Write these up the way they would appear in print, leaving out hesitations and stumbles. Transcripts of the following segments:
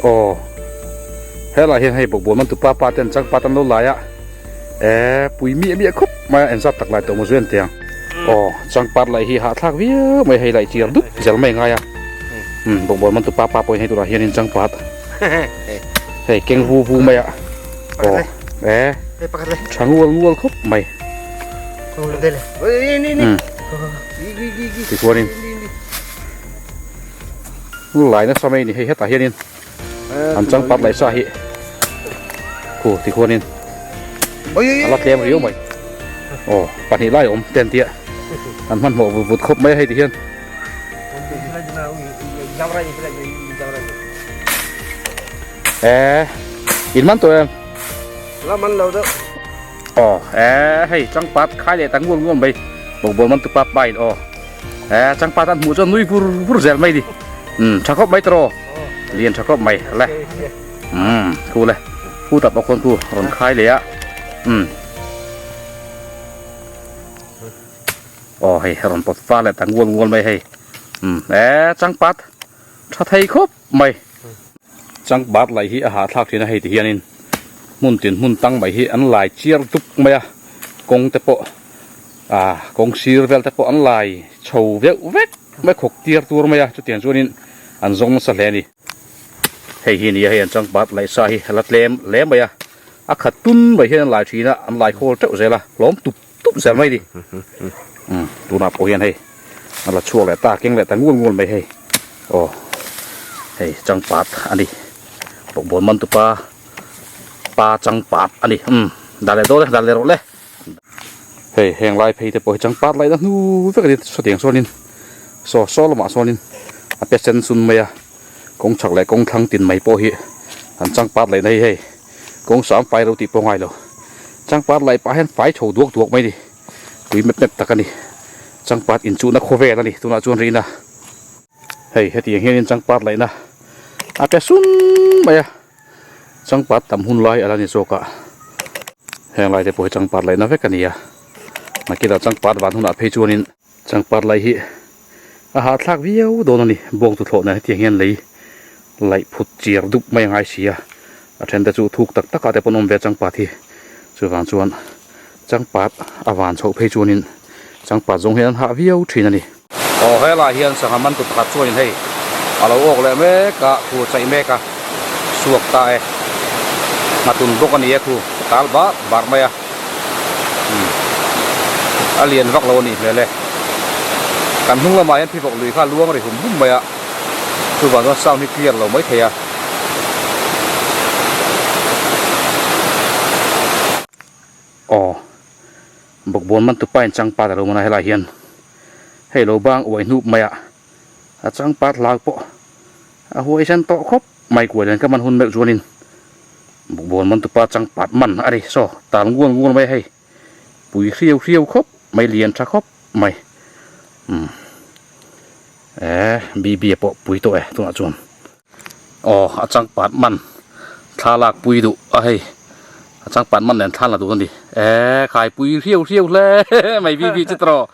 Aw helai hian hei bawkbawn man tupa pa ten changpat an lo lai a eh pui miah miah khawp mai a engzat tak lai tawh maw zui an ti ang aw changpat laih hi hahthlak viau mai hei laih chiar dup zel mai ngai a umm bawkbawn man tupa pa pawhin hei turah hianin changpat hei keng vu vu mai a aw eh tha ngual ngual khawp mai umm tichuanin. Lai nasa mai a ni hei hetah hianin an changpat laih sa hi khu tikhuanin a la tlem riau mai aw pahnih lai a awm te an tia an hmanhmawh vut vut khawp mai a hei ti hian eh in man tawh em la man lo deuh aw eh hei changpat khai leh ta ngual ngual mai bawkbawn man tupa pa in aw Eh changpat an hmuh chuan nui vur vur zel mai ni. Um tha khawp mai tawh lian tha khawp mai le. Um khu le. Khu tap khuan khu rawn khai leh a. Um. Aw hei rawn pawt far leh ta ngual ngual mai hei. Um eh changpat tha thei khawp mai. Changpat laih hi a hahthlak thin a hei ti hianin hmun tin hmun tang mai hi an lai chiar dup mai a kawng te pawh ah kawng sir vel te pawh an lai chho deuh vek mai khawk tir tur mai a chutiang chuanin an zawng nasa hle a ni. Hei hi nia hei an changpat laih sa hi a la tlem hle mai a a khat tun mai hian an lai thin a an lai khawl teuh zel a hlawm tup tup zel mai a ni. Umm tunah pawh hian hei a la chhuak leh ta keng leh ta ngual ngual mai hei aw hei changpat a ni bawkbawn man tupa pa changpat a ni umm dah leh dawn e dah leh rawh le hei heng lai phei te pawh hi changpat laih na hnu vek a ni sawtiang chuanin saw saw lamah sawnin a pe sen sun mai a kawng chhak leh kawng thlang tin mai pawh hi an changpat laih na hi hei kawng sang fai ro tih pawh a ngai lo changpat laih pah hian fai chho duak duak mai a ni. Tui mep mep tak a ni. Changpat inchuhna khawvel a ni. Tunah chuan rihna hei hetiang hianin changpat laihna a pe sum mai a. Changpat tam hun lai a la ni zawk a. Heng lai te pawh hi changpat laihna vek a ni a. Nakinah changpat van hunah phei chuanin changpat laih hi a hahthlak viau dawn a ni. Bawng tuthlawh nen hetiang hian lei laih phut chiar dup mai a ngai si a. A then te chu thuk tak tak ah te pawh an awm ve a changpat hi. Chuvang chuan. Changpat a van chhoh phei chuanin changpat zawng hian an hah viau thin a ni. Aw helai hian sangha man tu pakhat chuanin hei a lo awk leh mek a, khu a chaih mek a, suak ta e. Nghatun bawk a ni e khu, a tal bar bar mai a. Umm a lian vak lo a nih hmel e. Kan hnung lamah hian phivawk lui kha a luang ri hum hum mai a, chuvang chuan sound hi clear lo mai thei a. Aw bawkbawn man tupa in changpat a lo man a helaiah hian hei lo bang uai hnup mai a a changpat hlau pawh a huaisen tawh khawp mai kuai nen ka man hun meuh chuanin bawkbawn man tupa changpat man a ni saw tal ngual ngual mai a hei pui hriau hriau khawp mai lian tha khawp mai umm eh bb pawh pui tawh e tunah chuan. Aw a changpat man thla lak pui duh a hei a changpat man nen thla la duh a ni eh khai pui hriau hriau hle mai vi vi chu tawh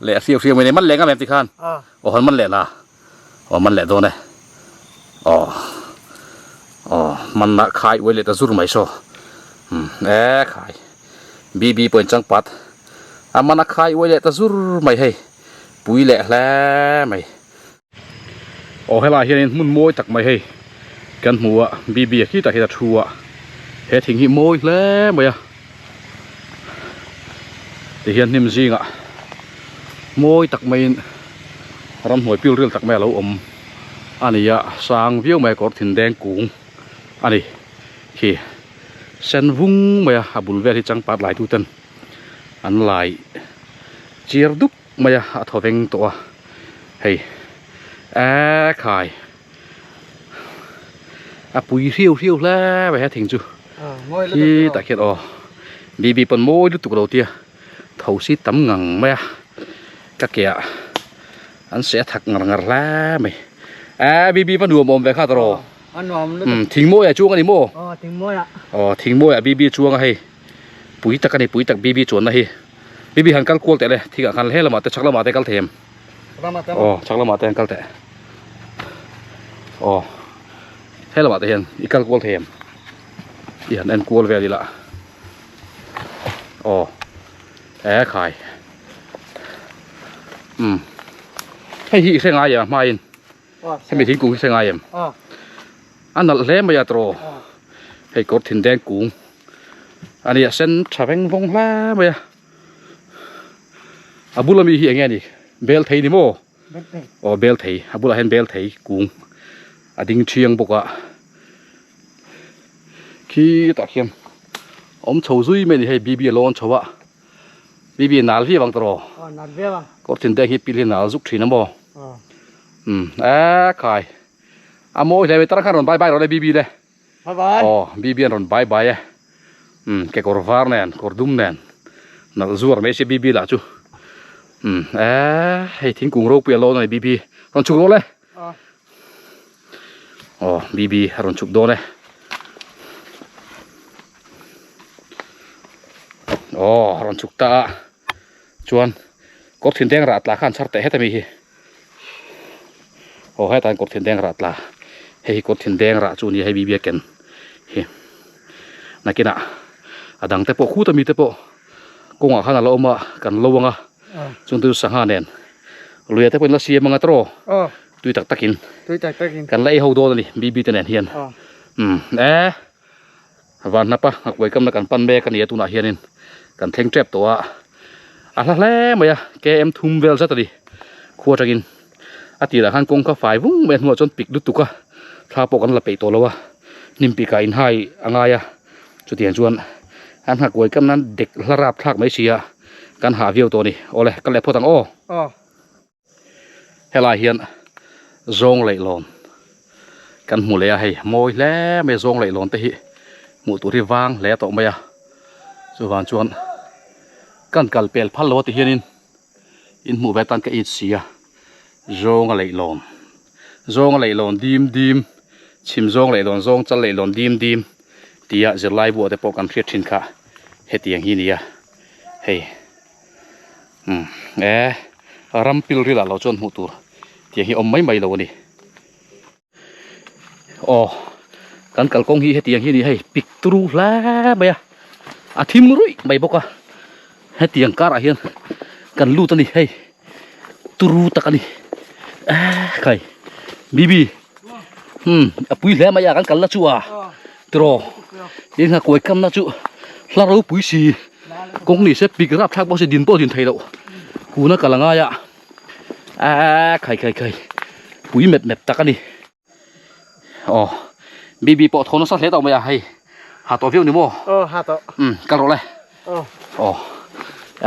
leh hriau hriau mai nei man leh ngam em ti khan aw han man leh la aw man leh dawn e aw aw man na khai uai leh ta zur mai saw um eh khai bi bi pawhin changpat a man a khai uai leh ta zur mai hei pui leh hle mai. Aw helaiah hianin hmun mawi tak mai hei kan hmu a bibi a khitah hian a thu a he thing hi mawi hle mai a tihian hnim zingah mawi tak maiin ramhnuai pil ril tak mai a lo awm a ni a sang viau mai a kawr thin deng kung a ni khi sen vung mai a a bul vel hi changpat lai tu ten an lai chiar dup. Mai a a thaw veng tawh a hei eee khai a pui hriau hriau hle mai he thing chu khi tah khian aw bibi pawn mawi lutuk lo tia tho si tam ngang mai a ka ke ah an seh a thak ngar ngar hle mai eee bibi va nuam awm ve kha tawh umm thing mawi ah chuang a ni maw aw thing mawi ah bibi chuang a hei pui tak a ni pui tak bibi chuanna hi. Bibi han kal kual teh le thik ah khan he lamah te chhak lamah te kal thei em aw chhak lamah te han kal teh aw He lamah te hian i kal kual thei em? I han en kual vel ila. Aw e khai. Um hei hi i hre ngai em a hmain? Hemi thingkung hi hre ngai em? A nalh hle mai a tawh. Hei kawr thin deng kung a nia sen tha veng vawng hle mai a. A bula mi hi eng nge ni? Bel thei ni maw? Aw bel thei a bulah hian bel thei kung a ding thiang bawk a. Khitah khian awm chho zui mai a ni hei BB a lawn chho a. BB nal viau ang tawh aw nal viau ang kawr thin deng hi pil hi nal zuk thin a maw um e khai a mawi hle mai tar khan rawn bye bye rawh le BB le bye bye aw BB an rawn bye bye e um kekawr var nen kawr dum nen nalh zuar mai se BB lah chu um e hei thingkung ropui a lawn a ni BB rawn chhuk rawh le Aw BB a rawn chhuk dawn e. Aw a rawn chhuk ta a chuan kawr thin deng rah tla kha an chhar teh het ami hi. Aw hetah hian kawr thin deng rah tla hei hi kawr thin deng rah chu a nia hei BB a ken hi nakinah a dang te pawh khut ami te pawh kawngah khan a la awm a kan lo ang a. Chung chu sangha nen luia te pawhin la siam anga tawh tui tak takin kan la ei ho dawn a ni BB te nen hian umm e van hnapa nghakuai kamna kan pan mek a ni a tunah hianin kan thleng tep tawh a a hla hle mai a km thum vel zat a ni khua atangin a tirah khan kawngka fai vung mai a hnuah chuan pik lutuk a thla pawh kan la peih tawh lo a hnim pikah inhai a ngai a. Chutiang chuan an nghakuai kam nan dek hla rap thlak mai si a, kan hah viau tawh a ni. Awle, ka leh phawt ang aw. Aw. Helai hian zawng leihlawn kan hmu leh a hei, mawi hle mai a zawng leihlawn te hi hmuh tur hi vang hle tawh mai a. Chuvang chuan kan kal pel phal lo a ti hianin in hmuh ve tan ka it si a, zawnga leihlawn, zawnga leihlawn dim dim, chhim zawng leihlawn, zawng chal leihlawn dim dim tia zirlai buah te pawh kan hriat thin kha hetiang hi nia hei umm e ram pil ril ah lo chuan hmuh tur tiang hi awm mai mai lo a ni. Aw kan kalkawng hi hetiang hi a ni hei pik turu hle mai a a thim ruih mai bawk a hetiang karah hian kan lut a ni hei turu tak a ni khai bibi umm a pui hle mai a kan kalna chu a tiraw tin nghakuai kamna chu hla ropui si kawng ni se pik rapthlak bawk si din pawh din theih loh kuna kal a ngai a. Aaa khai khai khai pui mep mep tak a ni aw bibi pawh thaw nasa hle tawh mai a hei ha tawh viau ni maw aw ha tawh um kal rawh le aw aw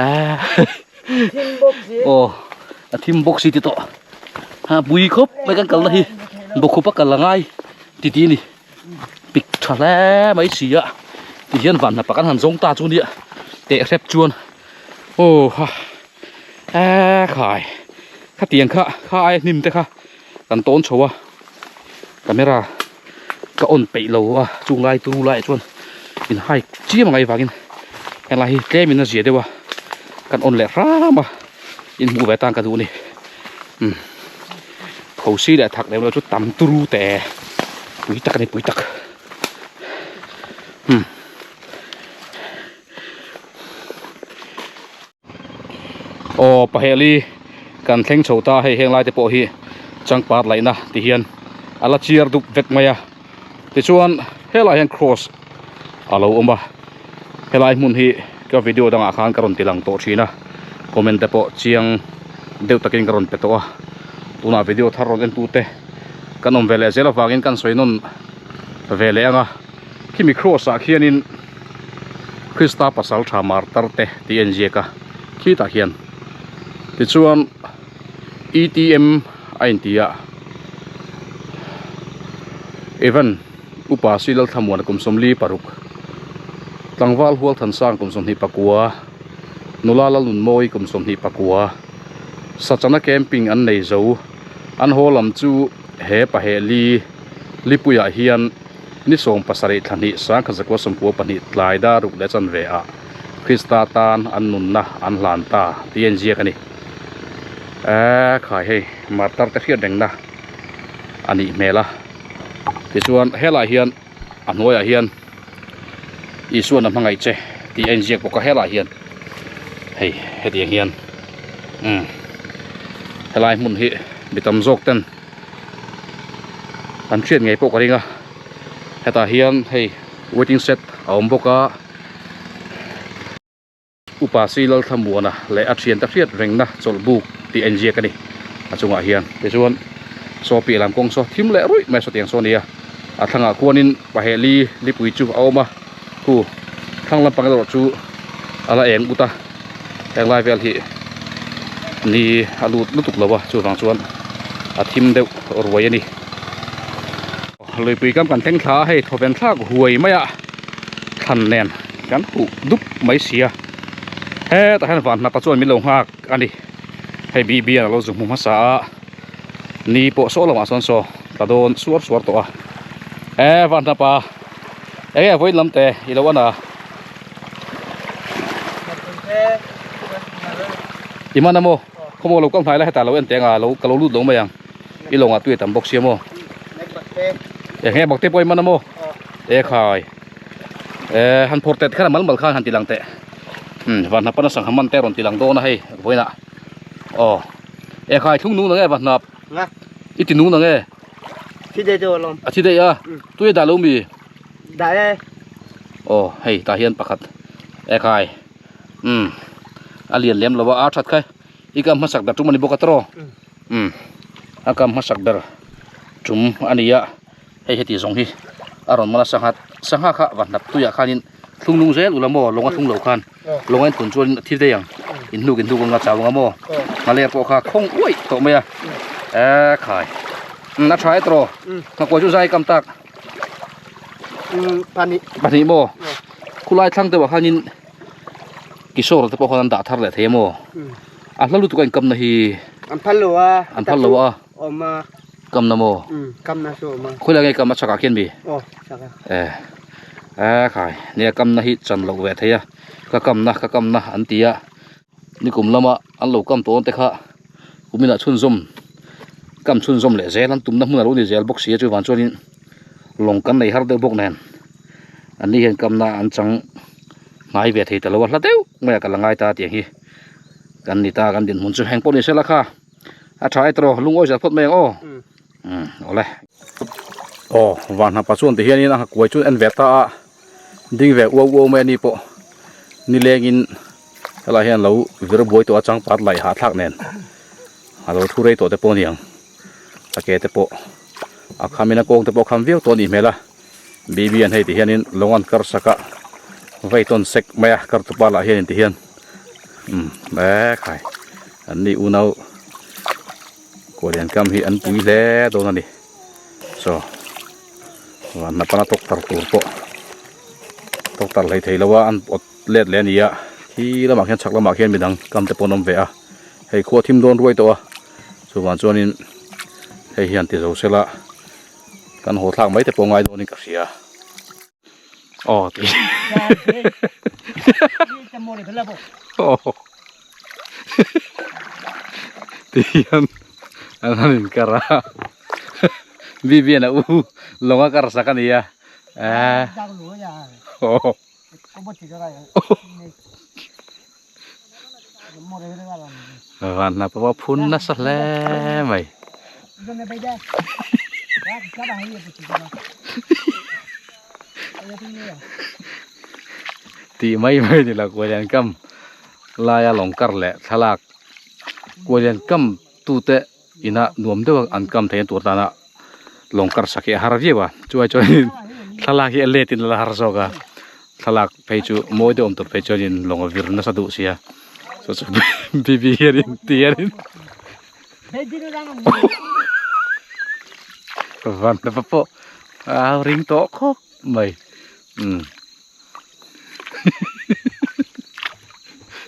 aaa thim bawk si aw a thim bawk si ti tawh ha pui khawp mai kan kalna hi bawkhupa kal a ngai ti ti ni pik tha hle mai si a ti hian van hnapa kan han zawng ta chu nia teh hrep chuan aw ha. Eee khai khatiang kha kha aia hnim te kha kan tawn chho a camera ka on peih lo a chung lai tu lai chuan in hai chiam ang avangin helai hi tlem in a zia deuh a kan on leh hram a in hmuh ve tan ka duh a ni umm thosi leh thak lem lo chu tam turu teh pui tak a ni pui tak umm. Aw paheli kan thleng chho ta hei heng lai te pawh hi changpat laihna ti hian a la chiar dup vek mai a tichuan helaiah hian cross a lo awm a helai hmun hi ka video dangah khan ka rawn ti lang tawh thin a comment te pawh chiang deuh takin ka rawn pe tawh a tunah video thar rawn en tute kan awm ve leh zel avangin kan sawi nawn ve leh ang a khimi cross ah khianin. Krista pasal tha martar te tih a inziak a khitah hian tichuan E_T_M a inti a Evan upa si Lalthlamuana kum 46 tlangval hual Thansang kum 24 nula Lalnunmawi kum 24 Sachana camping an nei zo an haw lam chu he pahehli lipuiah hian. Ni 77 thla hnih sangkhat zakua 92 tlai dar ruk leh chanve ah Krista tan an nunna an hlan ta tih a inziak a ni. Eee khai hei martar te hriat rengna a nih hmel a. Tichuan helaiah hian a hnuaiah hian Isuan a hmangaih che tih a inziak bawk a helaiah hian hei hetiang hian umm helai hmun hi mi tam zawk ten an hriat ngei pawh ka ring a hetah hian hei waiting shed a awm bawk a. Upa Si Lalthlamuana leh a thiante hriat rengna chawlhbuk tih a inziak a ni a chungah hian. Tichuan saw piah lam kawng saw thim leh ruih mai sawtiang saw a ni a, a thlangah khuanin pahehli lipui chu a awm a, khu thlang lampang erawh chu a la eng ut a, henglai vel hi ni a lut lutuk lo a, chuvang chuan a thim deuh ruai a ni. Luipui kam kan thleng thla a, hei thawven thlak huai mai a thlan nen kan huh dup mai si a, hetah hian van hnapa chuan min lo nghak a ni, hei bibian a lo zu hmu hmasa a, ni pawh saw lamah sawn saw tla dawn suar suar tawh a, e van hnapa eng nge vawiin lam te i lo an a, i man a maw khawmaw lo kal hnai la hetah lo en teh ang a lo ka lo lut lo mai ang. I lawngah tui a tam bawk sia maw? Eng nge bakte pawh i man a maw? E khai. E han phawrh tet khan a mal mal khan han ti lang teh. Um van hnap pana sangha man te rawn ti lang dawn a hei vawiinah. Aw. E khai thlung nung nang e van hnap. Nga. I ti nung nang e. Thi dei deuh alawm. A thi dei a. Tui a dah lo mi? Dah e. Aw hei tah hian pakhat. E khai. Um a lian lem lo a a that khai. I kam hmasak ber tum a ni bawk a tawrh aw. Umm a kam hmasak ber tum a ni a hei heti zawng hi a rawn man a sangha sangha kha va hnap tuiah khanin thlung lung zel ula maw lawng a thlung lo khan lawng a inthun chuanin a thi daih ang inhnuk inhnuk anga chau anga maw nghaler pawh kha khawng uaih tawh mai a e khai umm a tha e tawrh aw nghakuai chu zai kam tak pahnih pahnih maw khulai thlang deuhah khanin Kishore te pawh khan an dah thar leh thei a maw? A hla lutuk a inkamna hi. An phal lo a. An phal lo a. Awm a. Kamna maw? Kamna chu awm a. Khawilai nge kam a chakah khian mi? Aw chakah. E e khai nia kamna hi chan loh ve thei a ka kamna ka kamna an ti a nikum lama an lo kam tawh te kha kuminah chhunzawm kam chhunzawm leh zel an tumna hmun a lo ni zel bawk si a chuvang chuanin lawng kan nei har deuh bawk nen an ni hian kamna an chang. Ngai ve thei ta lo a hla deuh mai a ka la ngai ta tiang hi kan ni ta kan dinhmun chu heng pawh ni sela kha a tha e tawh lungawi zel phawt mai ang aw umm awle aw van hnapa chuan ti hianin a kuai chu en ve ta a ding ve uau uau mai a ni pawh nilengin helai hian lo vir buai tawh a changpat laih hahthlak nen a lo thu rei tawh te pawh a ni ang a ke te pawh a khamin a kawng te pawh a kham viau tawh a nih hmel a. Bibi an hei ti hianin lawng an kar sak a vei tawn sek mai a kar tupa lah hianin ti hian umm ekhai an ni unau kualian kam hi an pui hle dawn a ni chaw van hnapana tawk tar tur pawh tawk tar hlei thei lo a an awt let leh a ni a khi lamah khian chhak lamah khian midang kam te pawh an awm ve a hei khua thim dawn ruai tawh a chuvang chuanin hei hian ti zo sela. Kan haw thlak mai te pawh ngai dawnin ka hria. Aw ti. Aw. Ti hian an han inkar a. Bibian a u lawng a kar sak a nia. Eh. Aw. Van hnap pawh a phun nasa hle mai. Tih mai mai ni lo kualian kam laia lawng kar leh thlalak kualian kam tute ina nuam deuh a an kam theihna tur tana lawng kar sak hi a har viau a chuai chuanin thlalak hi a let in a la har zawk a thlalak phei chu mawi deuh awm tur phei chuanin lawng a vir nasa duh sia chu chu bibi hianin ti hianin van na pawh a ring tawh khawp mai umm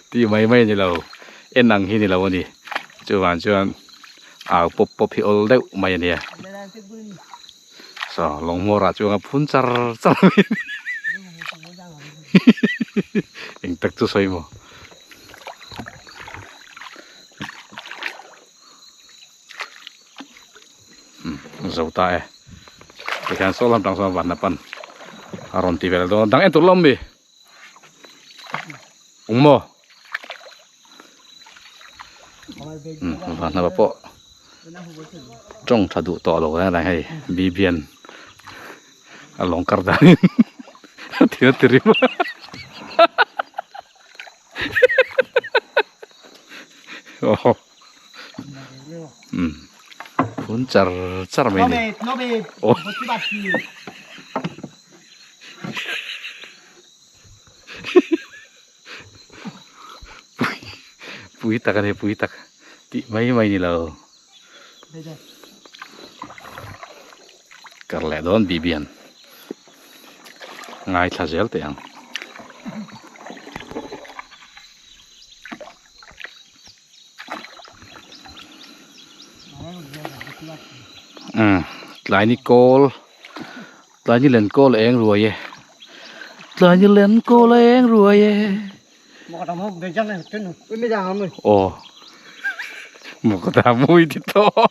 tih mai mai a ni lo en ang hi a ni lo a ni chuvang chuan au pawp pawp hi awl deuh mai a nia saw lawng hmawr ah chuan a phun char char mai a ni eng tak chu sawi maw. Zo ta e. Tikhian saw lam tang sawn van a pan a rawn ti vel dawn a dang en tur la awm mi ung maw umm van hnapa pawh tawng tha duh tawh lo a hei bibian a lawng kar danin a thil a ti rim a. Umm phun char char mai ni aw pui pui tak ani pui tak tih mai mai ni lo kar leh dawn bibian ngaithla zel teh ang. Umm tlai ni kawl tlai ni len kawl eng ruai e tlai ni len kawl eng ruai e aw mawkawta mawi ti tawh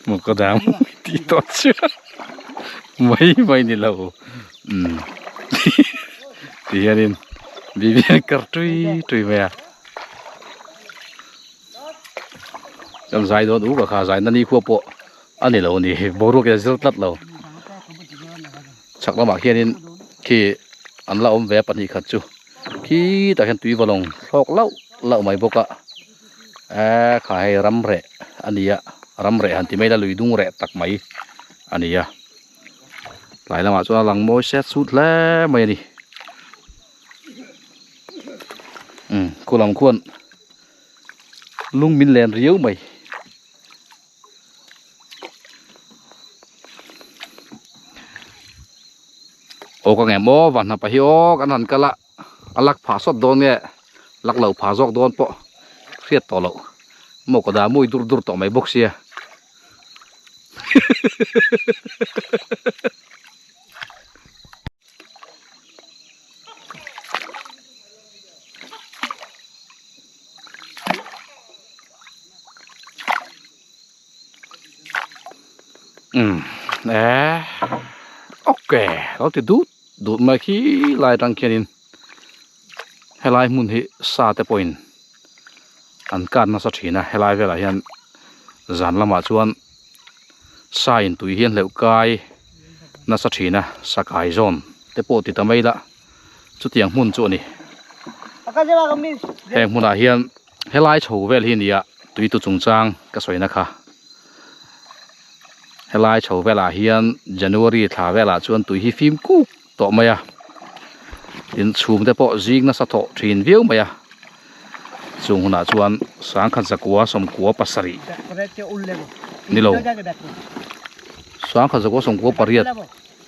mawkawta mawi ti tawh chiah mai mai ni lo umm ti hianin bibi a kar tui tui mai a kan zai dawn uk a kha zai na ni khua pawh a ni lo a ni boruak in a zir tlat lo chhak lamah khianin khi an la awm ve a pahnih khat chu khitah khian tui va lawng thlawk lauh lauh mai bawk a eee kha hei ram reh a ni a ram reh han ti mai ila lui dung reh tak mai a ni a tlai lamah chuan a lang mawi set sut hle mai a ni umm khu lam khuan lung min len riau mai. Aw ka ngem aw van hnapa hi aw kan han kal a a lak phah sawt dawn nge lak lo phah zawk dawn pawh hriat tawh loh maw ka dah mawi dur dur tawh mai bawk sia. Umm eh ok lo ti dut dut mai khi lai atang khianin helai hmun hi sa te pawhin an kar nasa thin a helai velah hian zan lamah chuan sa in tui hian hleuh kai nasa thin a sakai zawn te pawh ti ta mai la chutiang hmun chu a ni heng hmunah hian helai chho vel hi nia tui tu chungchang ka sawina kha helai chho velah hian January thla velah chuan tui hi fim kuk tawh mai a tin chhum te pawh zing nasa thawh thin viau mai a chung hunah chuan sangkhat zakua sawmkua pasarih ni lo sangkhat zakua sawmkua pariat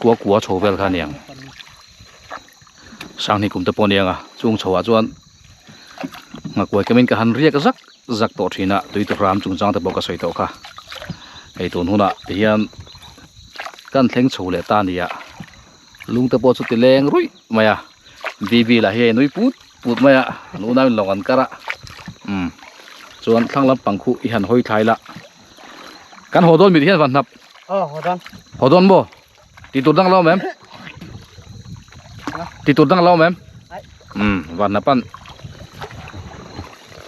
kua kua chho vel kha a niang sanghnih kum te pawh a niang a chung chho ah chuan nghakuai kemin ka han riak zak zak tawh thin a tui tuhram chungchang te pawh ka sawi tawh kha hei tun hunah ti hian kan thleng chho leh ta a ni a lung te pawh chu ti leng ruih mai a bibi lah hi a inui put put mai a an unau in lawng an kar a umm chuan thlang lampang khu i han hawi thlai la kan haw dawn mi ti hian van hnap. Aw haw dawn. Haw dawn maw? Ti tur dang lo awm em? Ti tur dang lo awm em? Umm van hnap an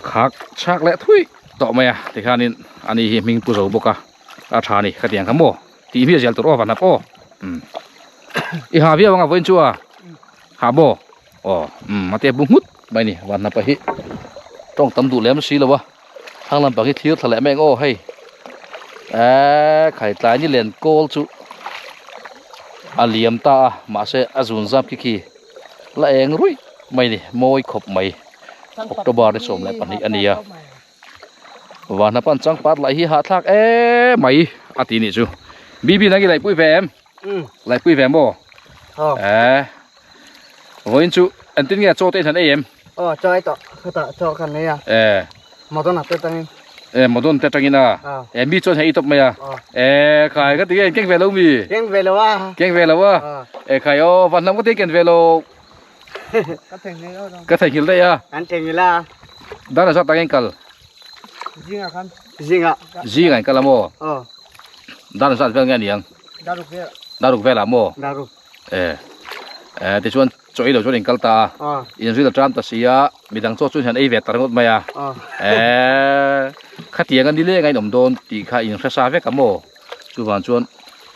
khak chhak leh thui tawh mai a tikhanin ani hi hming pu zo bawk a a tha a ni khatiang kha maw tih hmiah zel tur aw van hnap aw umm i ha viau anga vawiin chu a ha maw aw umm a te bu nghut mai a ni van hnap a hi tawng tam duh lem si lo a. Thlang lampang hi thlir thla leh mek aw hei eee khaitlai ni len kawl chu a liam ta a mahse a zun zam khi khi la eng ruih mai a ni mawi khawp mai October ni 12 a ni a vanhna pan changpat lah hi hahthlak em mai a ti nih chu bibi nang i laihpui ve em laihpui ve maw eee vawiin chu engtin nge chaw te in han ei em. Aw chaw ei tawh khutah chaw kan nei a. Eh. Modon te tangin. Eh modon te tangin a. Eh mi chuan hei tawp mai a. Eh khai ka ti nge keng ve lo mi. Keng ve lo a. Keng ve lo a. Eh khai aw van lam ka ti ken ve lo. Ka theihnghilh lo. Ka theihnghilh daih a. Kan theihnghilh a. Dan a zat tangin kal. Zinga khan. Zinga. Zinga in kal a maw? Aw. Dar zat vel nge aniang? Daruk vel. Daruk velah maw? Daruk. E. E tichuan chaw ei lo chuan in kal ta a. In ril a ṭam ta si a, midang chaw chuan hian ei ve ta ringawt mai a. E khatiang a ni leng a in awm dawn tih kha in hre sa vek a maw? Chuvang chuan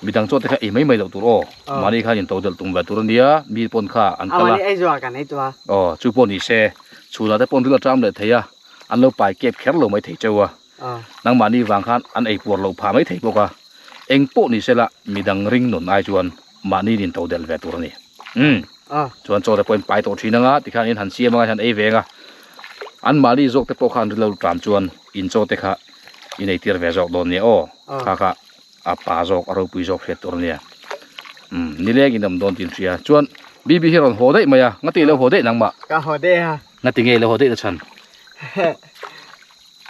midang chaw te kha ei mai mai loh tur aw. Mahni khan in to delh tum ve tur a nia, mi pawn kha an kal a. Mahni ei zuah kan ei tu a. Aw chu pawh ni se, chhunah te pawn ril a ṭam leh thei a, an lo pai kep kher lo mai thei cheu a. Nangmahni vang khan an ei puar loh phah mai thei bawk a, eng pawh ni sela midang ring nun ai chuan mahni in to delh ve tur a ni. Umm. Chuan chaw te pawh in pai tawh thin anga tikhan in han siam anga hian ei ve anga an mahni zawk te pawh kha an ri lo tram chuan in chaw te kha in ei tir ve zawk dawn nia aw. Kha kha a pa zawk a ropui zawk hriat tur a nia. Umm nileng in awm dawn tih in hria. Chuan Bibi hi rawn haw daih mai a, ngati i lo haw daih nangmah? Ka haw daih a. Ngati nge i lo haw daih na chhan?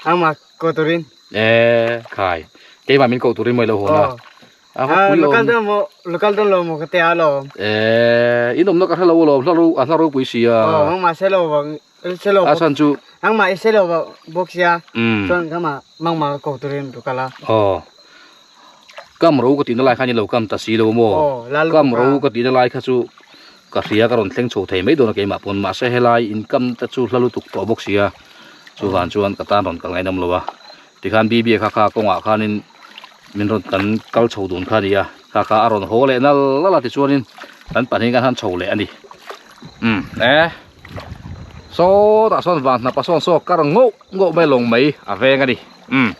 Ama ko turin. E khai. Keimah min ko turin mawi lo hawn a. A va pui awm. Local don mo local don lo mo ka te a lo. E in awmna ka hre lo alawm hla ro a hla ropui si a. Aw mangma se lo ba se lo. A chhan chu. Angma i se lo ba bawk sia. Chuan kama mangma ko turin tu kala. Aw. Kam ro ka tihna lai khan i lo kam ta si lo maw? Kam ro ka tihna lai kha chu ka hria ka rawn thleng chho thei mai dawn a keimah pawn mahse helai in kam te chu hla lutuk tawh bawk si a chuvan chuan ka tan rawn kal ngainawm lo a tikhan Bibi kha kha kawngah khanin min rawn kan kal chho dun kha a ni a kha kha a rawn haw leh nal nal a tichuanin kan pahnih kan han chho leh a ni umm e sawtah sawn van hnapa sawn saw kar ngauh ngauh mai lawng mai a veng a ni. Umm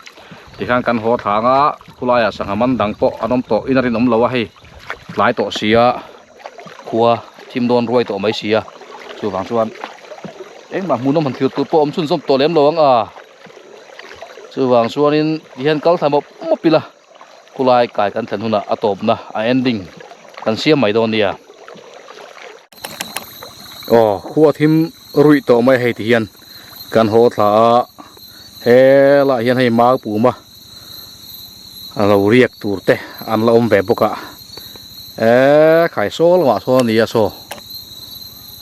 tikhan kan haw thlang a khulaiah sangha man dang pawh an awm tawh in a rinawm lo a hei tlai tawh si a khua thim dawn ruai tawh mai si a chuvang chuan engmah hmuhnawm han thlir tur pawh awm chhunzawm tawh lem lo ang a chuvang chuanin tihian kal thla mawp mawp ila khulai kai kan thlen hunah a tawpna a ending kan siam mai dawn nia. Aw khua thim ruih tawh mai hei tihian kan haw thla a helaiah hian hei mau pum a a lo riak tur te an la awm ve bawk a eee khai saw lamah sawn a ni a saw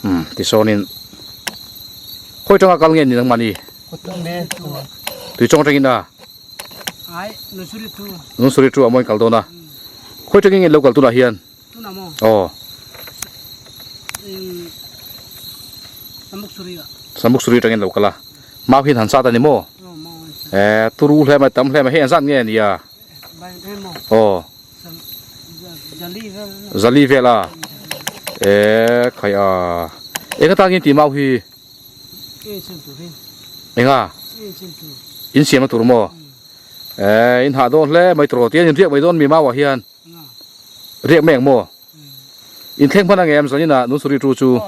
umm tisawnin khawi tanga kal nge ni nangmahni tuichawng atangin a nusuri tu a mawi kal dawn a khawi tangin nge lo kal tunah hian. Aw. Samuk suri atangin lo kal a. Mau hian han sat a ni maw? Eh turu hle mai tam hle mai hei an zat nge a nia? Aw. Zali vel a. Eh khai a. Eng atangin tih mau hi? Enga? In siamna tur maw? Eh in hah dawn hle mai tawh tian in riak mai dawn mi mau ah hian. Riak mai ang maw? In thleng hman ang em zanin ah Nunsuri tu chu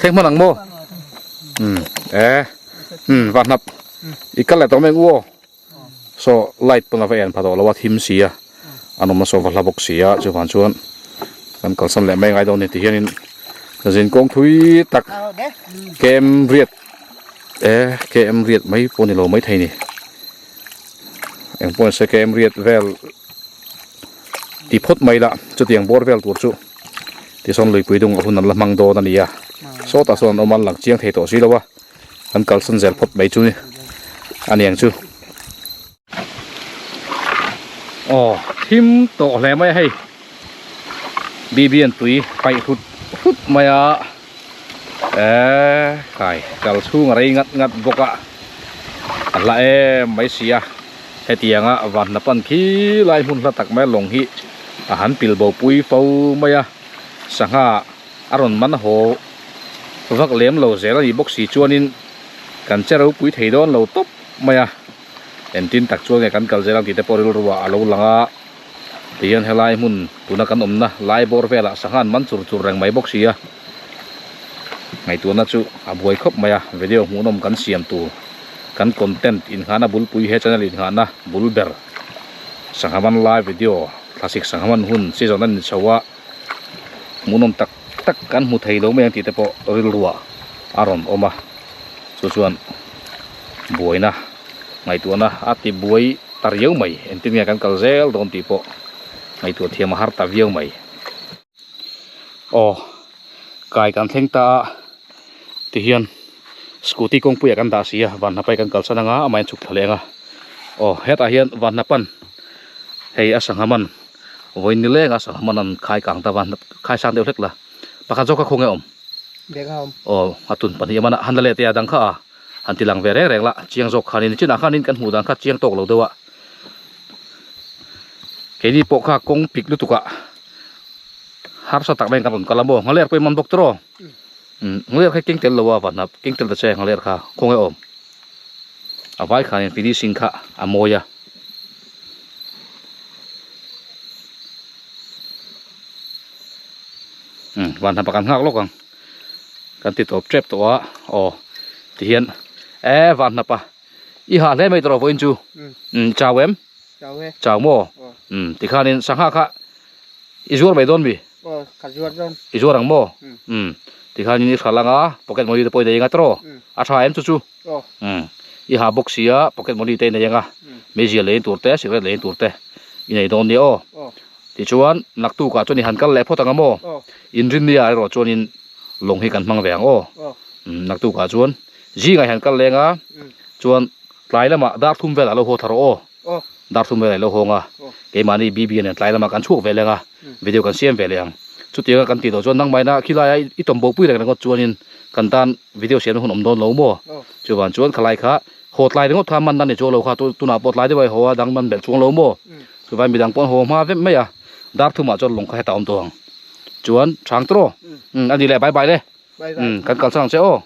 thleng hman ang maw? Umm eh umm va hnap i kal leh tawh mai ang u aw saw light pawn a va en pha tawh lo a thim si a an awmna saw va hla bawk si a chuvang chuan kan kalsan leh mai ngai dawn a ni ti hianin zin kawng thui tak kem riat eh kem riat mai pawh ni lo maithei ni. Eng pawh nise kem riat vel ti phawt mai la chutiang bawr vel tur chu tisawn luipui dung a hun an la hmang dawn a ni a sawtah sawn an awm a an lang chiang thei tawh si lo a an kalsan zel phawt mai chu a ni ang chu. Aw thim tawh hle mai a hei BB an tui paih hrut hrut mai a. Eee khai kal chhung a rei ngat ngat bawk a a hla em mai si a hetianga vanhna pan khi lai hmun hla tak mai lawng hi a han pil bo pui fo mai a sangha a rawn man haw vak lem lo zel a nih bawk si chuanin kan che ropui thei dawn lo tawp mai a entin tak chuan nge kan kal zel ang tih te pawh rilru ah a lo lang a. Tihian helai hmun tuna kan awmna lai bawr velah sangha an man chur chur reng mai bawk si a, ngaihtuahna chu a buai khawp mai a, video hmuhnawm kan siam tur kan content inngahna bulpui he channel inngahna bul ber sangha man lai video thlasik sangha man hun season a ni chho a, hmuhnawm tak tak kan hmu thei lo mai ang tih te pawh rilruah a rawn awm a, chu chuan buaina ngaihtuahna a ti buai. Ta riau mai, engtin nge kan kal zel dawn tih pawh ngaihtuah thiam a har ta viau mai. Aw, kai kan thleng ta a, tihian scooty kawngpuiah kan dah si a, Vanhnapai kan kalsan anga amahin chhuk thla leh anga. Aw, hetah hian Vanhnapan. Hei a sangha man vawiin ni leng a sangha man an khai kang ta va khai sang deuh hlek la. Pakhat zawk kha khaw nge awm? Bag a awm. Aw a tun pahnih a man a han la leh teh a dang kha a han ti lang ve reng reng la chiang zawk khanin chinah khanin kan hmuh dan kha chiang tawk lo deuh a. Keini pawh kha kawng pik lutuk ah harsa tak maiin kan rawn kal a maw nghaler pawh i man bawk tawh aw. Umm nghaler kha i keng tel lo a vanhnap keng tel ta che nghaler kha khaw nge awm. A vai khanin finishing kha a mawi a. Umm vanhnap ah kan nghak lawk ang. Kan ti tawp tep tawh a aw tihian e vanhnap a i hah hle mai tawh vawiin chu umm chau em? Chau e. Chau maw? Umm tikhanin sangha kha i zuar mai dawn mi? Aw ka zuar dawn. I zuar ang maw? Umm tikhanin i hral anga pocket money te pawh i nei anga tawh a tha em chu chu? Aw. Umm i ha bawk sia pocket money te i nei anga meizial leiin tur te cigarette leiin tur te i nei dawn nia aw. Aw. Tichuan naktukah chuan i han kal leh phawt ang a maw? Inrinnia erawh chuanin lawng hi kan hmang ve ang aw. Naktukah chuan zingah i han kal leng a, chuan tlai lamah dar thum velah lo haw thla rawh aw. Dar thum velah i lo hawng a, keimahni BB nen tlai lamah kan chhuak ve leng a, video kan siam ve leh ang. Chutianga kan tih loh chuan nangmahina khilaia i tawm bopui reng ringawt chuanin kan tan video siamna hun awm dawn lo maw? Chuvang chuan khalai kha Haw tlai ringawt kha man na ni chuang lo kha tunah pawh tlai deuh a i haw a dang man belh chuang lo maw? Chuvai midang pawh an haw hma vek mai a, dar thumah chuan lawng kha hetah a awm tawh ang. Chuan chhang tawh aw? Umm a ni leh bye bye le. Umm kan kalsan ang che aw.